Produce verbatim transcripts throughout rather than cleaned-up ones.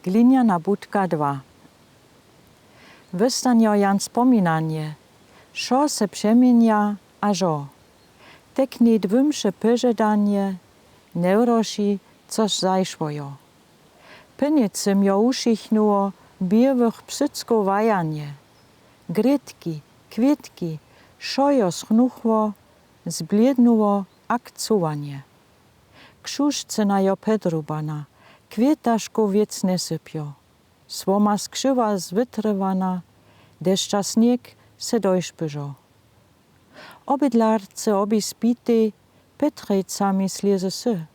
Glinjana budka dwa. Wóstanjo jen spominanje, šo se přemjenja a žo. Tekni dłubše požadanje, newroši, což zajšło jo. Pynjec se mjo ušichnuło, białych psydskow wajanje. Grětki, kwětki, šojo schnuchło, zblědnuło, akcowanje. Kšušce na jo pedrubana, kwětaškow wěc njesypjo. Słoma skřiwa zwětrywana, dešcza snjeg se dojšpyžo. Obydlarce obi spitej, petrejca mi slězy sy.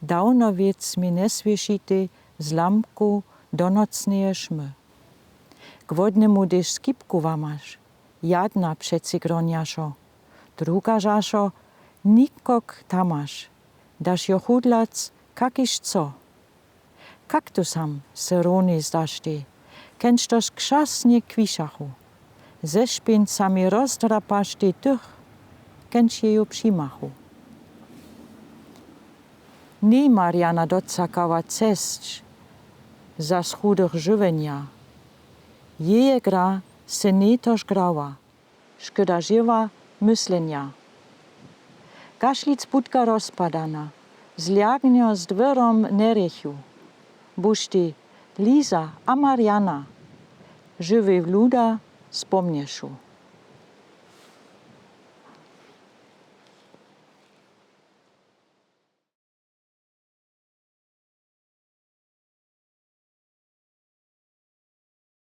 Dawno wěc mi njesłyšitej z lamku do nocneje šmy. K wodnemu dešć skipku wamaš, jadna přeci gronjašo, druga žašo, nikok tamaš, daš jo chudlac, kakiž co. Kaktusam se roni zdaštej, kenčtož krzasnje kwišachu. Ze špěncami rozdrapaštej tych, kenč je ju přimachu. Ni Marjana docakała cesć za schudych žiwenja. Jeje gra se netož grała, škoda žiwa myslenja. Gašlic budka rozpadana, zljagnjo z dwěrom njerjechu. Buštej Liza a Marjana, žiwej wluda spomnješu.